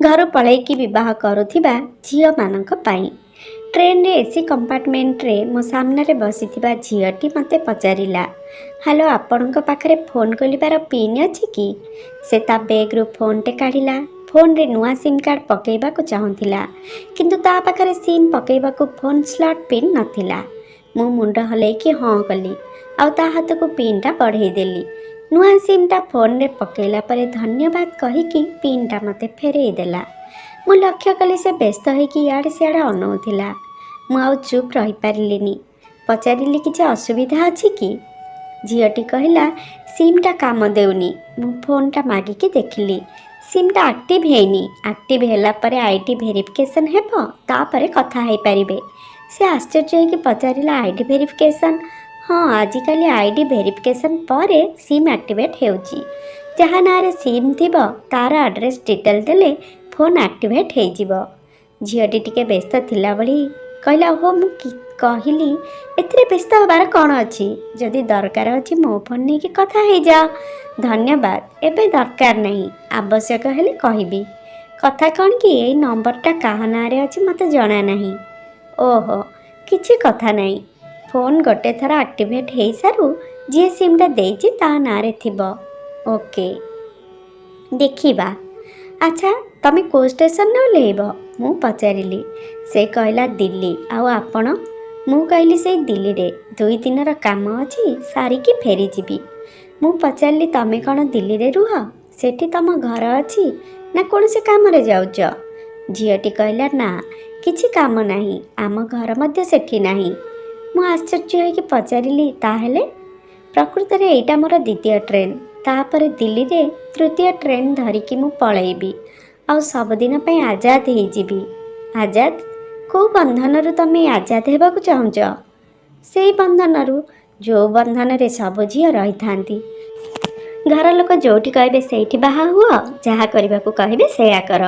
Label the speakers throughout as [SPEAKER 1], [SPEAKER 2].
[SPEAKER 1] ଘରୁ ପଳେଇକି ବିବାହ କରୁଥିବା ଝିଅମାନଙ୍କ ପାଇଁ। ଟ୍ରେନରେ ଏସି କମ୍ପାର୍ଟମେଣ୍ଟରେ ମୋ ସାମ୍ନାରେ ବସିଥିବା ଝିଅଟି ମୋତେ ପଚାରିଲା, "ହ୍ୟାଲୋ, ଆପଣଙ୍କ ପାଖରେ ଫୋନ୍ ଖୋଲିବାର ପିନ୍ ଅଛି କି?" ସେ ତା ବେଗ୍ରୁ ଫୋନ୍ଟେ କାଢ଼ିଲା। ଫୋନ୍ରେ ନୂଆ ସିମ୍ କାର୍ଡ଼ ପକାଇବାକୁ ଚାହୁଁଥିଲା, କିନ୍ତୁ ତା ପାଖରେ ସିମ୍ ପକାଇବାକୁ ଫୋନ୍ ସ୍ଲଟ୍ ପିନ୍ ନଥିଲା। ମୁଁ ମୁଣ୍ଡ ହଲେଇକି ହଁ କଲି ଆଉ ତା ହାତକୁ ପିନ୍ଟା ବଢ଼େଇ ଦେଲି। ନୂଆ ସିମ୍ଟା ଫୋନ୍ରେ ପକାଇଲା ପରେ ଧନ୍ୟବାଦ କହିକି ପିନ୍ଟା ମୋତେ ଫେରେଇ ଦେଲା। ମୁଁ ଲକ୍ଷ୍ୟ କଲି, ସେ ବ୍ୟସ୍ତ ହେଇକି ଇଆଡ଼େ ସିଆଡ଼େ ଅନଉଥିଲା। ମୁଁ ଆଉ ଚୁପ୍ ରହିପାରିଲିନି। ପଚାରିଲି, "କିଛି ଅସୁବିଧା ଅଛି କି?" ଝିଅଟି କହିଲା, "ସିମ୍ଟା କାମ ଦେଉନି। ମୁଁ ଫୋନ୍ଟା ମାଗିକି ଦେଖିଲି, ସିମ୍ଟା ଆକ୍ଟିଭ୍ ହେଇନି। ଆକ୍ଟିଭ୍ ହେଲା ପରେ ଆଇଡି ଭେରିଫିକେସନ୍ ହେବ, ତାପରେ କଥା ହେଇପାରିବେ।" ସେ ଆଶ୍ଚର୍ଯ୍ୟ ହେଇକି ପଚାରିଲା, "ଆଇଡି ଭେରିଫିକେସନ୍?" "ହଁ, ଆଜିକାଲି ଆଇଡି ଭେରିଫିକେସନ୍ ପରେ ସିମ୍ ଆକ୍ଟିଭେଟ୍ ହେଉଛି। ଯାହା ନାଁରେ ସିମ୍ ଥିବ, ତା'ର ଆଡ୍ରେସ୍ ଡିଟେଲ୍ ଦେଲେ ଫୋନ୍ ଆକ୍ଟିଭେଟ୍ ହେଇଯିବ।" ଝିଅଟି ଟିକେ ବ୍ୟସ୍ତ ଥିଲା ଭଳି କହିଲା, "ଓହୋ।" ମୁଁ କହିଲି, "ଏଥିରେ ବ୍ୟସ୍ତ ହେବାର କ'ଣ ଅଛି? ଯଦି ଦରକାର ଅଛି, ମୋ ଫୋନ୍ ନେଇକି କଥା ହେଇଯାଅ।" "ଧନ୍ୟବାଦ, ଏବେ ଦରକାର ନାହିଁ। ଆବଶ୍ୟକ ହେଲେ କହିବି। କଥା କ'ଣ କି, ଏଇ ନମ୍ବରଟା କାହା ନାଁରେ ଅଛି, ମୋତେ ଜଣା ନାହିଁ।" "ଓହୋ, କିଛି କଥା ନାହିଁ। ଫୋନ୍ ଗୋଟେ ଥର ଆକ୍ଟିଭେଟ୍ ହେଇସାରୁ, ଯିଏ ସିମ୍ଟା ଦେଇଛି ତା ନାଁରେ ଥିବ। ଓକେ, ଦେଖିବା। ଆଚ୍ଛା, ତମେ କେଉଁ ଷ୍ଟେସନରେ ଓହ୍ଲେଇବ?" ମୁଁ ପଚାରିଲି। ସେ କହିଲା, "ଦିଲ୍ଲୀ। ଆଉ ଆପଣ?" ମୁଁ କହିଲି, "ସେଇ ଦିଲ୍ଲୀରେ। 2 ଦିନର କାମ ଅଛି, ସାରିକି ଫେରିଯିବି।" ମୁଁ ପଚାରିଲି, "ତମେ କ'ଣ ଦିଲ୍ଲୀରେ ରୁହ? ସେଠି ତମ ଘର ଅଛି ନା କୌଣସି କାମରେ ଯାଉଛ?" ଝିଅଟି କହିଲା, "ନା, କିଛି କାମ ନାହିଁ। ଆମ ଘର ମଧ୍ୟ ସେଠି ନାହିଁ।" ମୁଁ ଆଶ୍ଚର୍ଯ୍ୟ ହେଇକି ପଚାରିଲି, "ତାହେଲେ?" "ପ୍ରକୃତରେ ଏଇଟା ମୋର ଦ୍ୱିତୀୟ ଟ୍ରେନ୍। ତାପରେ ଦିଲ୍ଲୀରେ ତୃତୀୟ ଟ୍ରେନ୍ ଧରିକି ମୁଁ ପଳେଇବି ଆଉ ସବୁଦିନ ପାଇଁ ଆଜାଦ ହେଇଯିବି।" "ଆଜାଦ? କେଉଁ ବନ୍ଧନରୁ ତମେ ଆଜାଦ ହେବାକୁ ଚାହୁଁଛ?" "ସେଇ ବନ୍ଧନରୁ, ଯେଉଁ ବନ୍ଧନରେ ସବୁ ଝିଅ ରହିଥାନ୍ତି। ଘର ଲୋକ ଯେଉଁଠି କହିବେ ସେଇଠି ବାହା ହୁଅ, ଯାହା କରିବାକୁ କହିବେ ସେଇଆ କର।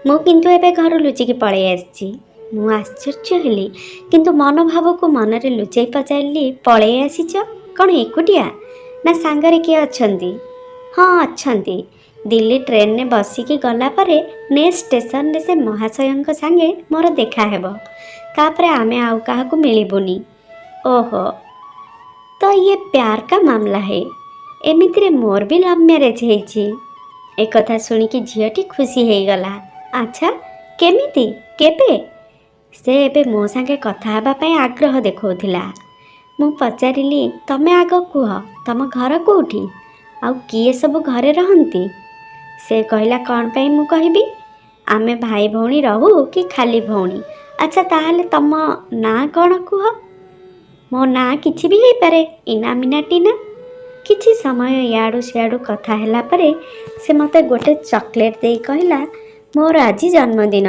[SPEAKER 1] ମୁଁ କିନ୍ତୁ ଏବେ ଘରୁ ଲୁଚିକି ପଳେଇ ଆସିଛି।" ମୁଁ ଆଶ୍ଚର୍ଯ୍ୟ ହେଲି, କିନ୍ତୁ ମନୋଭାବକୁ ମନରେ ଲୁଚେଇ ପଚାରିଲି, "ପଳେଇ ଆସିଛ? କ'ଣ ଏକୁଟିଆ ନା ସାଙ୍ଗରେ କିଏ ଅଛନ୍ତି?" "ହଁ, ଅଛନ୍ତି। ଦିଲ୍ଲୀ ଟ୍ରେନରେ ବସିକି ଗଲା ପରେ ନେକ୍ସଟ ଷ୍ଟେସନରେ ସେ ମହାଶୟଙ୍କ ସାଙ୍ଗେ ମୋର ଦେଖା ହେବ। ତାପରେ ଆମେ ଆଉ କାହାକୁ ମିଳିବୁନି।" "ଓହୋ, ତ ଇଏ प्यार का मामला है। ଏମିତିରେ ମୋର ବି ଲଭ୍ ମ୍ୟାରେଜ୍ ହେଇଛି।" ଏକଥା ଶୁଣିକି ଝିଅଟି ଖୁସି ହେଇଗଲା। "ଆଚ୍ଛା, କେମିତି, କେବେ?" ସେ ଏବେ ମୋ ସାଙ୍ଗେ କଥା ହେବା ପାଇଁ ଆଗ୍ରହ ଦେଖାଉଥିଲା। ମୁଁ ପଚାରିଲି, "ତମେ ଆଗ କୁହ, ତମ ଘର କେଉଁଠି ଆଉ କିଏ ସବୁ ଘରେ ରହନ୍ତି?" ସେ କହିଲା, "କ'ଣ ପାଇଁ ମୁଁ କହିବି? ଆମେ ଭାଇ ଭଉଣୀ ରହୁ କି ଖାଲି ଭଉଣୀ। ଆଚ୍ଛା, ତାହେଲେ ତମ ନାଁ କ'ଣ କୁହ?" "ମୋ ନାଁ କିଛି ବି ହେଇପାରେ, ଇନା, ମିନା, ଟିନା।" କିଛି ସମୟ ଇଆଡ଼ୁ ସିଆଡ଼ୁ କଥା ହେଲା ପରେ ସେ ମୋତେ ଗୋଟେ ଚକୋଲେଟ୍ ଦେଇ କହିଲା, "ମୋର ଆଜି ଜନ୍ମଦିନ।"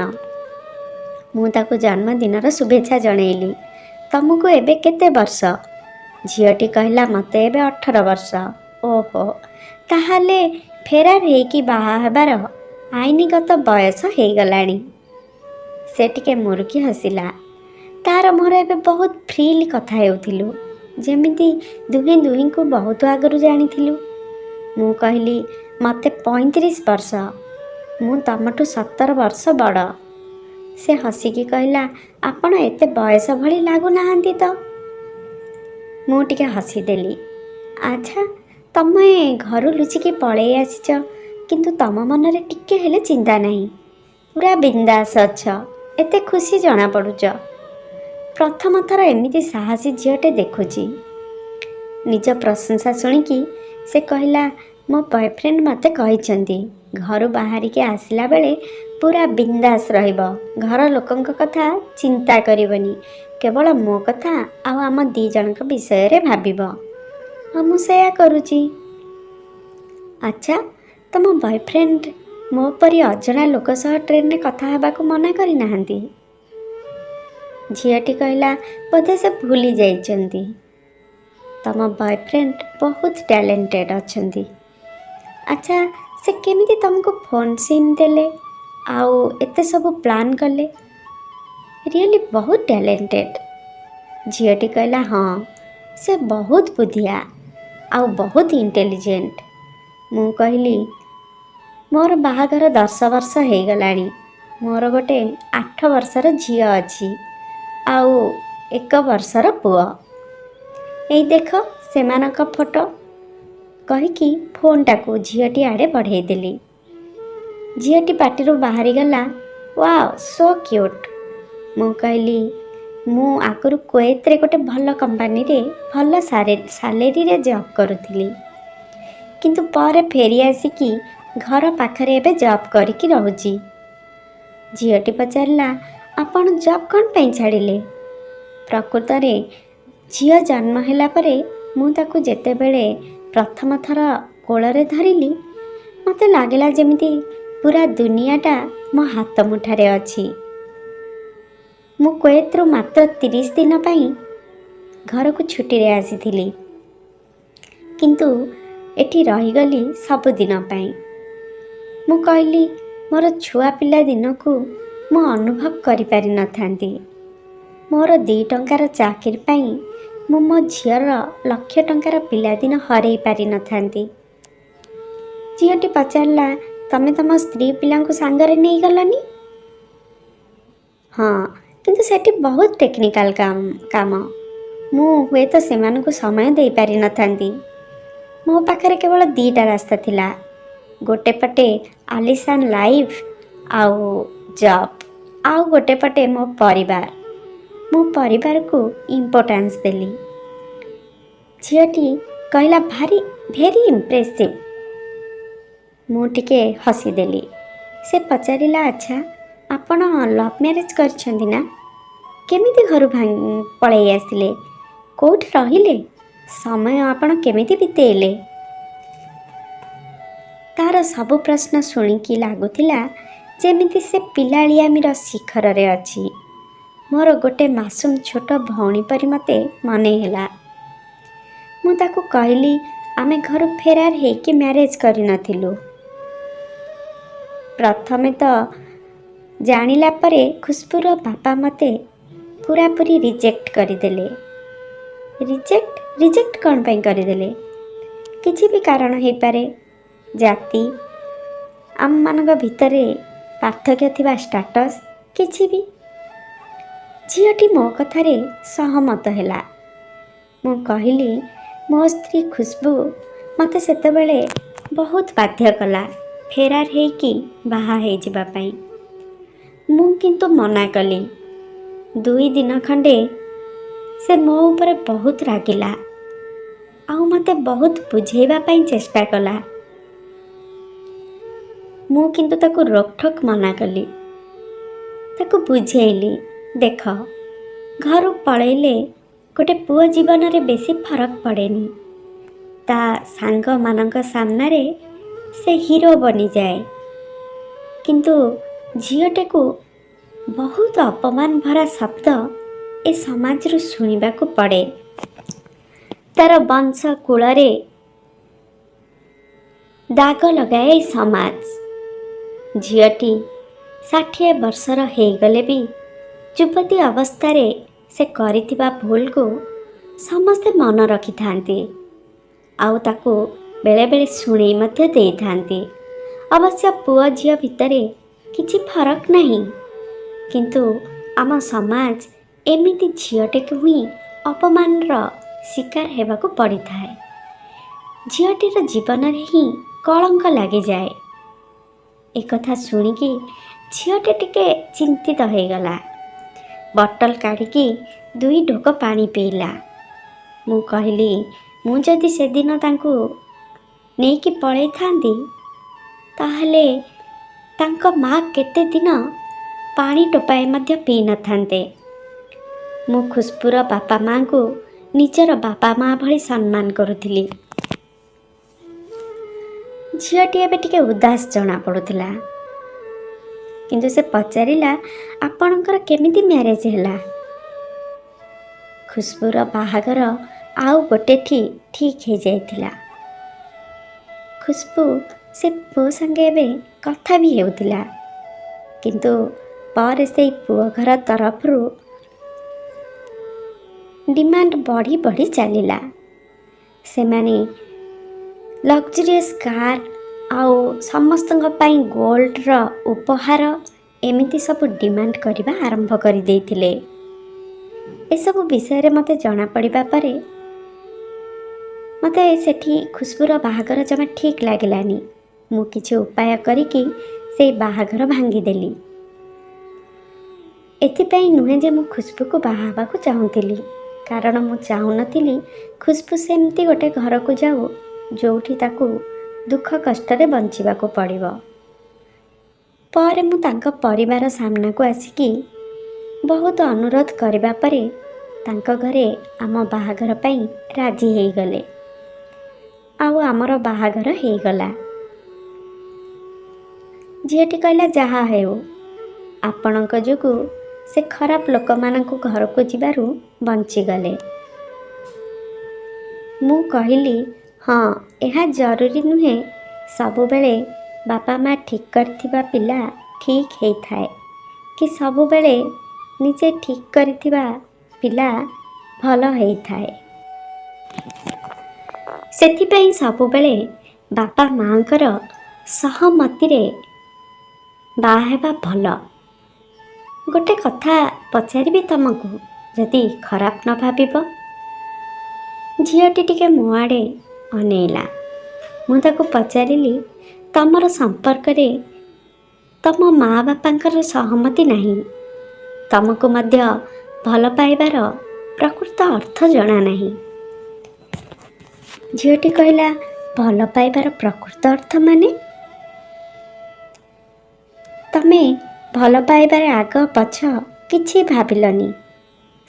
[SPEAKER 1] ମୁଁ ତାକୁ ଜନ୍ମଦିନର ଶୁଭେଚ୍ଛା ଜଣେଇଲି। "ତମକୁ ଏବେ କେତେ ବର୍ଷ?" ଝିଅଟି କହିଲା, "ମୋତେ ଏବେ 18 ବର୍ଷ।" "ଓହୋ, ତାହେଲେ ଫେରାର ହେଇକି ବାହା ହେବାର ଆଇନଗତ ବୟସ ହେଇଗଲାଣି।" ସେ ଟିକେ ମୁରୁକି ହସିଲା। ତାର ମୋର ଏବେ ବହୁତ ଫ୍ରିଲି କଥା ହେଉଥିଲୁ, ଯେମିତି ଦୁହେଁ ଦୁହିଁଙ୍କୁ ବହୁତ ଆଗରୁ ଜାଣିଥିଲୁ। ମୁଁ କହିଲି, "ମୋତେ 35 ବର୍ଷ। ମୁଁ ତମଠୁ 17 ବର୍ଷ ବଡ଼।" ସେ ହସିକି କହିଲା, "ଆପଣ ଏତେ ବୟସ ଭଳି ଲାଗୁନାହାନ୍ତି ତ।" ମୁଁ ଟିକେ ହସିଦେଲି। "ଆଚ୍ଛା, ତମେ ଘରୁ ଲୁଚିକି ପଳେଇ ଆସିଛ, କିନ୍ତୁ ତମ ମନରେ ଟିକେ ହେଲେ ଚିନ୍ତା ନାହିଁ। ପୁରା ବିନ୍ଦାସ ଅଛ। ଏତେ ଖୁସି ଜଣାପଡ଼ୁଛ। ପ୍ରଥମ ଥର ଏମିତି ସାହସୀ ଝିଅଟେ ଦେଖୁଛି।" ନିଜ ପ୍ରଶଂସା ଶୁଣିକି ସେ କହିଲା, "ମୋ ବୟଫ୍ରେଣ୍ଡ ମୋତେ କହିଛନ୍ତି, ଘରୁ ବାହାରିକି ଆସିଲା ବେଳେ ପୁରା ବିନ୍ଦାସ ରହିବ। ଘର ଲୋକଙ୍କ କଥା ଚିନ୍ତା କରିବନି। କେବଳ ମୋ କଥା ଆଉ ଆମ ଦୁଇ ଜଣଙ୍କ ବିଷୟରେ ଭାବିବ। ଆଉ ମୁଁ ସେୟା କରୁଛି।" "ଆଚ୍ଛା, ତମ ବୟଫ୍ରେଣ୍ଡ ମୋ ପରି ଅଜଣା ଲୋକ ସହ ଟ୍ରେନରେ କଥା ହେବାକୁ ମନା କରିନାହାନ୍ତି?" ଝିଅଟି କହିଲା, "ବୋଧେ ସେ ଭୁଲି ଯାଇଛନ୍ତି। ତମ ବୟଫ୍ରେଣ୍ଡ ବହୁତ ଟ୍ୟାଲେଣ୍ଟେଡ଼ ଅଛନ୍ତି। ଆଚ୍ଛା, ସେ କେମିତି ତମକୁ ଫୋନ୍ ସିମ୍ ଦେଲେ ଆଉ ଏତେ ସବୁ ପ୍ଲାନ୍ କଲେ? ରିଏଲି ବହୁତ ଟ୍ୟାଲେଣ୍ଟେଡ଼।" ଝିଅଟି କହିଲା, "ହଁ, ସେ ବହୁତ ବୁଦ୍ଧିଆ ଆଉ ବହୁତ ଇଣ୍ଟେଲିଜେଣ୍ଟ।" ମୁଁ କହିଲି, ମୋର ବାହାଘର 10 ବର୍ଷ ହେଇଗଲାଣି। ମୋର ଗୋଟେ 8 ବର୍ଷର ଝିଅ ଅଛି ଆଉ 1 ବର୍ଷର ପୁଅ। ଏଇ ଦେଖ ସେମାନଙ୍କ ଫଟୋ, କହିକି ଫୋନ୍ଟାକୁ ଝିଅଟି ଆଡ଼େ ବଢ଼େଇଦେଲି। ଝିଅଟି ପାଟିରୁ ବାହାରିଗଲା, "ୱାଓ, ସୋ କ୍ୟୁଟ୍!" ମୁଁ କହିଲି, ମୁଁ ଆଗରୁ କୁଏତରେ ଗୋଟେ ଭଲ କମ୍ପାନୀରେ ଭଲ ସାଲେରୀରେ ଜବ୍ କରୁଥିଲି, କିନ୍ତୁ ପରେ ଫେରି ଆସିକି ଘର ପାଖରେ ଏବେ ଜବ୍ କରିକି ରହୁଛି। ଝିଅଟି ପଚାରିଲା, ଆପଣ ଜବ୍ କ'ଣ ପାଇଁ ଛାଡ଼ିଲେ? ପ୍ରକୃତରେ ଝିଅ ଜନ୍ମ ହେଲା ପରେ ମୁଁ ତାକୁ ଯେତେବେଳେ ପ୍ରଥମ ଥର କୋଳରେ ଧରିଲି, ମୋତେ ଲାଗିଲା ଯେମିତି ପୁରା ଦୁନିଆଟା ମୋ ହାତ ମୁଠାରେ ଅଛି। ମୁଁ କୁଏତରୁ ମାତ୍ର 30 ଦିନ ପାଇଁ ଘରକୁ ଛୁଟିରେ ଆସିଥିଲି, କିନ୍ତୁ ଏଠି ରହିଗଲି ସବୁଦିନ ପାଇଁ। ମୁଁ କହିଲି, ମୋର ଛୁଆ ପିଲା ଦିନକୁ ମୁଁ ଅନୁଭବ କରିପାରିନଥାନ୍ତି। ମୋର 2 ଟଙ୍କାର ଚାକିରି ପାଇଁ ମୁଁ ମୋ ଝିଅର ଲକ୍ଷ ଟଙ୍କାର ପିଲାଦିନ ହରେଇ ପାରିନଥାନ୍ତି। ଝିଅଟି ପଚାରିଲା, ତମେ ତମ ସ୍ତ୍ରୀ ପିଲାଙ୍କୁ ସାଙ୍ଗରେ ନେଇଗଲନି? ହଁ, କିନ୍ତୁ ସେଠି ବହୁତ ଟେକ୍ନିକାଲ କାମ। ମୁଁ ହୁଏତ ସେମାନଙ୍କୁ ସମୟ ଦେଇପାରିନଥାନ୍ତି। ମୋ ପାଖରେ କେବଳ ଦୁଇଟା ରାସ୍ତା ଥିଲା, ଗୋଟେ ପଟେ ଆଲିସାନ ଲାଇଫ୍ ଆଉ ଜବ୍, ଆଉ ଗୋଟେ ପଟେ ମୋ ପରିବାର। ମୁଁ ପରିବାରକୁ ଇମ୍ପୋର୍ଟାନ୍ସ ଦେଲି। ଝିଅଟି କହିଲା, ଭାରି ଭେରି ଇମ୍ପ୍ରେସିଭ୍। ମୁଁ ଟିକେ ହସିଦେଲି। ସେ ପଚାରିଲା, ଆଚ୍ଛା, ଆପଣ ଲଭ୍ ମ୍ୟାରେଜ୍ କରିଛନ୍ତି ନା? କେମିତି ଘରୁ ପଳେଇ ଆସିଲେ? କେଉଁଠି ରହିଲେ? ସମୟ ଆପଣ କେମିତି ବିତେଇଲେ? ତାର ସବୁ ପ୍ରଶ୍ନ ଶୁଣିକି ଲାଗୁଥିଲା ଯେମିତି ସେ ପିଲାଳିଆମିର ଶିଖରରେ ଅଛି। ମୋର ଗୋଟେ ମାସୁମ ଛୋଟ ଭଉଣୀ ପରି ମୋତେ ମନେ ହେଲା। ମୁଁ ତାକୁ କହିଲି, ଆମେ ଘରୁ ଫେରାର ହେଇକି ମ୍ୟାରେଜ୍ କରିନଥିଲୁ। ପ୍ରଥମେ ତ ଜାଣିଲା ପରେ ଖୁସବୁର ବାପା ମୋତେ ପୁରାପୁରି ରିଜେକ୍ଟ କରିଦେଲେ। ରିଜେକ୍ଟ? ରିଜେକ୍ଟ କ'ଣ ପାଇଁ କରିଦେଲେ? କିଛି ବି କାରଣ ହେଇପାରେ, ଜାତି, ଆମମାନଙ୍କ ଭିତରେ ପାର୍ଥକ୍ୟ ଥିବା ଷ୍ଟାଟସ୍, କିଛି ବି। ଝିଅଟି ମୋ କଥାରେ ସହମତ ହେଲା। ମୁଁ କହିଲି, ମୋ ସ୍ତ୍ରୀ ଖୁସବୁ ମୋତେ ସେତେବେଳେ ବହୁତ ବାଧ୍ୟ କଲା ଫେରାର ହେଇକି ବାହା ହେଇଯିବା ପାଇଁ। ମୁଁ କିନ୍ତୁ ମନା କଲି। 2 ଦିନ ଖଣ୍ଡେ ସେ ମୋ ଉପରେ ବହୁତ ରାଗିଲା ଆଉ ମୋତେ ବହୁତ ବୁଝେଇବା ପାଇଁ ଚେଷ୍ଟା କଲା। ମୁଁ କିନ୍ତୁ ତାକୁ ରୋକଠୋକ୍ ମନା କଲି। ତାକୁ ବୁଝେଇଲି, ଦେଖ, ଘରୁ ପଳେଇଲେ ଗୋଟେ ପୁଅ ଜୀବନରେ ବେଶୀ ଫରକ ପଡ଼େନି। ତା ସାଙ୍ଗମାନଙ୍କ ସାମ୍ନାରେ ସେ ହିରୋ ବନିଯାଏ, କିନ୍ତୁ ଝିଅଟିକୁ ବହୁତ ଅପମାନ ଭରା ଶବ୍ଦ ଏ ସମାଜରୁ ଶୁଣିବାକୁ ପଡ଼େ। ତାର ବଂଶ କୂଳରେ ଦାଗ ଲଗାଏ ଏ ସମାଜ। ଝିଅଟି 60 ବର୍ଷର ହେଇଗଲେ ବି ଯୁବତୀ ଅବସ୍ଥାରେ ସେ କରିଥିବା ଭୁଲକୁ ସମସ୍ତେ ମନେ ରଖିଥାନ୍ତି ଆଉ ତାକୁ ବେଳେବେଳେ ଶୁଣେଇ ମଧ୍ୟ ଦେଇଥାନ୍ତି। ଅବଶ୍ୟ ପୁଅ ଝିଅ ଭିତରେ କିଛି ଫରକ ନାହିଁ, କିନ୍ତୁ ଆମ ସମାଜ ଏମିତି ଝିଅଟିକୁ ହିଁ ଅପମାନର ଶିକାର ହେବାକୁ ପଡ଼ିଥାଏ। ଝିଅଟିର ଜୀବନରେ ହିଁ କଳଙ୍କ ଲାଗିଯାଏ। ଏକଥା ଶୁଣିକି ଝିଅଟି ଟିକେ ଚିନ୍ତିତ ହେଇଗଲା। ବଟଲ କାଢ଼ିକି ଦୁଇ ଢୋକ ପାଣି ପିଇଲା। ମୁଁ କହିଲି, ମୁଁ ଯଦି ସେଦିନ ତାଙ୍କୁ ନେଇକି ପଳେଇଥାନ୍ତି, ତାହେଲେ ତାଙ୍କ ମା କେତେ ଦିନ ପାଣି ଟୋପାଏ ମଧ୍ୟ ପିଇନଥାନ୍ତେ। ମୁଁ ଖୁସବୁର ବାପା ମାଆଙ୍କୁ ନିଜର ବାପା ମା ଭଳି ସମ୍ମାନ କରୁଥିଲି। ଝିଅଟି ଏବେ ଟିକେ ଉଦାସ ଜଣାପଡ଼ୁଥିଲା, କିନ୍ତୁ ସେ ପଚାରିଲା, ଆପଣଙ୍କର କେମିତି ମ୍ୟାରେଜ୍ ହେଲା? ଖୁସବୁର ବାହାଘର ଆଉ ଗୋଟେଠି ଠିକ୍ ହେଇଯାଇଥିଲା। ଖୁସବୁ ସେ ପୁଅ ସାଙ୍ଗେ ଏବେ କଥା ବି ହେଉଥିଲା, କିନ୍ତୁ ପରେ ସେଇ ପୁଅ ଘର ତରଫରୁ ଡିମାଣ୍ଡ ବଢ଼ି ବଢ଼ି ଚାଲିଲା। ସେମାନେ ଲକ୍ଜରିୟସ୍ କାର୍ ଆଉ ସମସ୍ତଙ୍କ ପାଇଁ ଗୋଲ୍ଡର ଉପହାର, ଏମିତି ସବୁ ଡିମାଣ୍ଡ କରିବା ଆରମ୍ଭ କରିଦେଇଥିଲେ। ଏସବୁ ବିଷୟରେ ମୋତେ ଜଣାପଡ଼ିବା ପରେ ମୋତେ ସେଠି ଖୁସବୁର ବାହାଘର ଜମା ଠିକ୍ ଲାଗିଲାନି। ମୁଁ କିଛି ଉପାୟ କରିକି ସେଇ ବାହାଘର ଭାଙ୍ଗିଦେଲି। ଏଥିପାଇଁ ନୁହେଁ ଯେ ମୁଁ ଖୁସବୁକୁ ବାହା ହେବାକୁ ଚାହୁଁଥିଲି, କାରଣ ମୁଁ ଚାହୁଁନଥିଲି ଖୁସବୁ ସେମିତି ଗୋଟେ ଘରକୁ ଯାଉ ଯେଉଁଠି ତାକୁ ଦୁଃଖ କଷ୍ଟରେ ବଞ୍ଚିବାକୁ ପଡ଼ିବ। ପରେ ମୁଁ ତାଙ୍କ ପରିବାର ସାମ୍ନାକୁ ଆସିକି ବହୁତ ଅନୁରୋଧ କରିବା ପରେ ତାଙ୍କ ଘରେ ଆମ ବାହାଘର ପାଇଁ ରାଜି ହେଇଗଲେ ଆଉ ଆମର ବାହାଘର ହେଇଗଲା। ଝିଅଟି କହିଲା, ଯାହା ହେଉ ଆପଣଙ୍କ ଯୋଗୁଁ ସେ ଖରାପ ଲୋକମାନଙ୍କୁ ଘରକୁ ଯିବାରୁ ବଞ୍ଚିଗଲେ। ମୁଁ କହିଲି, ହଁ, ଏହା ଜରୁରୀ ନୁହେଁ ସବୁବେଳେ ବାପା ମା ଠିକ୍ କରିଥିବା ପିଲା ଠିକ୍ ହେଇଥାଏ କି ସବୁବେଳେ ନିଜେ ଠିକ୍ କରିଥିବା ପିଲା ଭଲ ହେଇଥାଏ। ସେଥିପାଇଁ ସବୁବେଳେ ବାପା ମାଆଙ୍କର ସହମତିରେ ବାହା ହେବା ଭଲ। ଗୋଟେ କଥା ପଚାରିବି ତମକୁ, ଯଦି ଖରାପ ନ ଭାବିବ? ଝିଅଟି ଟିକେ ମୋ ଆଡ଼େ ଅନେଇଲା। ମୁଁ ତାକୁ ପଚାରିଲି, ତମର ସମ୍ପର୍କରେ ତମ ମା ବାପାଙ୍କର ସହମତି ନାହିଁ, ତମକୁ ମଧ୍ୟ ଭଲ ପାଇବାର ପ୍ରକୃତ ଅର୍ଥ ଜଣା ନାହିଁ। ଝିଅଟି କହିଲା, ଭଲ ପାଇବାର ପ୍ରକୃତ ଅର୍ଥ ମାନେ? ତମେ ଭଲ ପାଇବାରେ ଆଗ ପଛ କିଛି ଭାବିଲନି,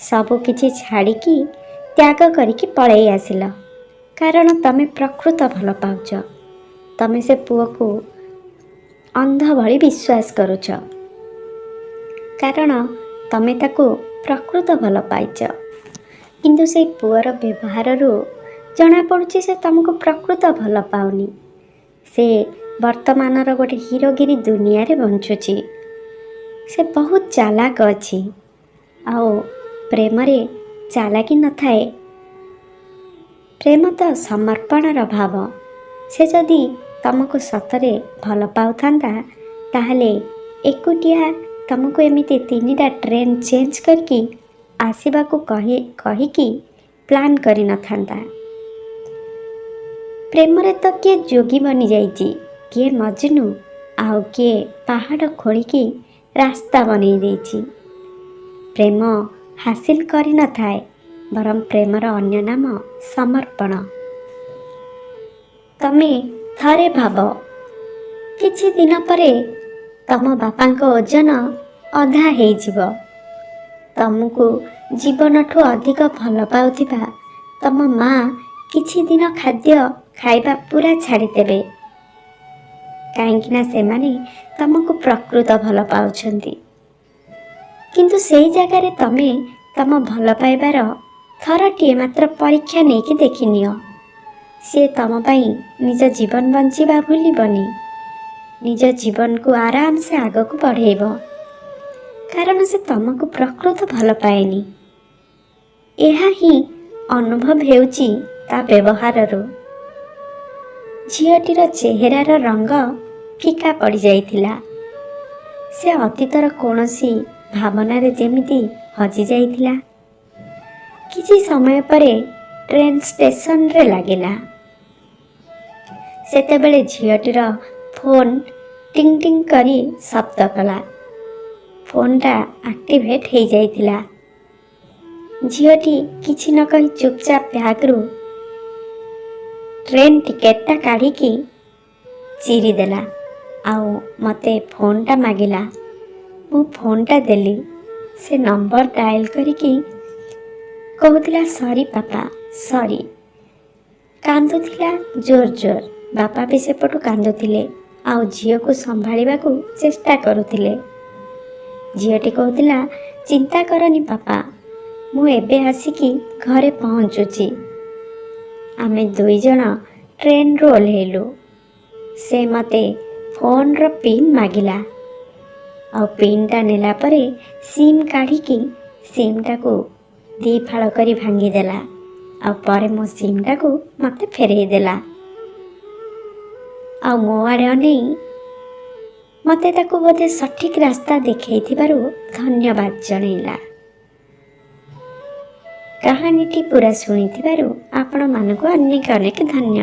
[SPEAKER 1] ସବୁ କିଛି ଛାଡ଼ିକି ତ୍ୟାଗ କରିକି ପଳେଇ ଆସିଲ, କାରଣ ତମେ ପ୍ରକୃତ ଭଲ ପାଉଛ। ତମେ ସେ ପୁଅକୁ ଅନ୍ଧ ଭଳି ବିଶ୍ୱାସ କରୁଛ, କାରଣ ତମେ ତାକୁ ପ୍ରକୃତ ଭଲ ପାଇଛ। କିନ୍ତୁ ସେଇ ପୁଅର ବ୍ୟବହାରରୁ ଜଣାପଡ଼ୁଛି ସେ ତମକୁ ପ୍ରକୃତ ଭଲ ପାଉନି। ସେ ବର୍ତ୍ତମାନର ଗୋଟେ ହିରୋଗିରି ଦୁନିଆରେ ବଞ୍ଚୁଛି। ସେ ବହୁତ ଚାଲାକ ଅଛି, ଆଉ ପ୍ରେମରେ ଚାଲାକି ନଥାଏ। ପ୍ରେମ ତ ସମର୍ପଣର ଭାବ। ସେ ଯଦି ତମକୁ ସତରେ ଭଲ ପାଉଥାନ୍ତା, ତାହେଲେ ଏକୁଟିଆ ତମକୁ ଏମିତି 3ଟା ଟ୍ରେନ୍ ଚେଞ୍ଜ କରିକି ଆସିବାକୁ କହିକି ପ୍ଲାନ୍ କରିନଥାନ୍ତା। ପ୍ରେମରେ ତ କିଏ ଯୋଗୀ ବନିଯାଇଛି, କିଏ ମଜନୁ, ଆଉ କିଏ ପାହାଡ଼ ଖୋଳିକି ରାସ୍ତା ବନେଇ ଦେଇଛି। ପ୍ରେମ ହାସିଲ କରିନଥାଏ, ବରଂ ପ୍ରେମର ଅନ୍ୟ ନାମ ସମର୍ପଣ। ତମେ ଥରେ ଭାବ, କିଛି ଦିନ ପରେ ତମ ବାପାଙ୍କ ଓଜନ ଅଧା ହେଇଯିବ। ତମକୁ ଜୀବନଠୁ ଅଧିକ ଭଲ ପାଉଥିବା ତମ ମା କିଛି ଦିନ ଖାଦ୍ୟ ଖାଇବା ପୁରା ଛାଡ଼ିଦେବେ, କାହିଁକିନା ସେମାନେ ତମକୁ ପ୍ରକୃତ ଭଲ ପାଉଛନ୍ତି। କିନ୍ତୁ ସେଇ ଜାଗାରେ ତମେ ତମ ଭଲ ପାଇବାର ଥରଟିଏ ମାତ୍ର ପରୀକ୍ଷା ନେଇକି ଦେଖିନିଅ। ସିଏ ତମ ପାଇଁ ନିଜ ଜୀବନ ବଞ୍ଚିବା ଭୁଲିବନି, ନିଜ ଜୀବନକୁ ଆରାମସେ ଆଗକୁ ବଢ଼େଇବ, କାରଣ ସେ ତମକୁ ପ୍ରକୃତ ଭଲ ପାଏନି। ଏହା ହିଁ ଅନୁଭବ ହେଉଛି ତା ବ୍ୟବହାରରୁ। ଝିଅଟିର ଚେହେରାର ରଙ୍ଗ ଫିକା ପଡ଼ିଯାଇଥିଲା। ସେ ଅତୀତର କୌଣସି ଭାବନାରେ ଯେମିତି ହଜିଯାଇଥିଲା। କିଛି ସମୟ ପରେ ଟ୍ରେନ୍ ଷ୍ଟେସନରେ ଲାଗିଲା। ସେତେବେଳେ ଝିଅଟିର ଫୋନ୍ ଟିଂ ଟିଂ କରି ଶବ୍ଦ କଲା। ଫୋନ୍ଟା ଆକ୍ଟିଭେଟ୍ ହେଇଯାଇଥିଲା। ଝିଅଟି କିଛି ନ କହି ଚୁପଚାପ ବ୍ୟାଗ୍ରୁ ଟ୍ରେନ୍ ଟିକେଟଟା କାଢ଼ିକି ଚିରିଦେଲା ଆଉ ମୋତେ ଫୋନ୍ଟା ମାଗିଲା। ମୁଁ ଫୋନ୍ଟା ଦେଲି। ସେ ନମ୍ବର ଡାଏଲ୍ କରିକି କହୁଥିଲା, ସରି ପାପା, ସରି। କାନ୍ଦୁଥିଲା ଜୋର ଜୋର। ବାପା ବି ସେପଟୁ କାନ୍ଦୁଥିଲେ ଆଉ ଝିଅକୁ ସମ୍ଭାଳିବାକୁ ଚେଷ୍ଟା କରୁଥିଲେ। ଝିଅଟି କହୁଥିଲା, ଚିନ୍ତା କରନି ପାପା, ମୁଁ ଏବେ ଆସିକି ଘରେ ପହଞ୍ଚୁଛି। ଆମେ 2 ଜଣ ଟ୍ରେନ୍ରୁ ଓହ୍ଲେଇଲୁ। ସେ ମୋତେ ଫୋନ୍ର ପିନ୍ ମାଗିଲା, ଆଉ ପିନ୍ଟା ନେଲା ପରେ ସିମ୍ କାଢ଼ିକି ସିମ୍ଟାକୁ 2 ଫାଳ କରି ଭାଙ୍ଗିଦେଲା, ଆଉ ପରେ ମୋ ସିମ୍ଟାକୁ ମୋତେ ଫେରେଇ ଦେଲା। ଆଉ ମୋ ଆଡ଼େ ଅନେଇ ମୋତେ ତାକୁ ବୋଧେ ସଠିକ୍ ରାସ୍ତା ଦେଖେଇଥିବାରୁ ଧନ୍ୟବାଦ ଜଣେଇଲା। କାହାଣୀଟି ପୁରା ଶୁଣିଥିବାରୁ ଆପଣମାନଙ୍କୁ ଅନେକ ଅନେକ ଧନ୍ୟବାଦ।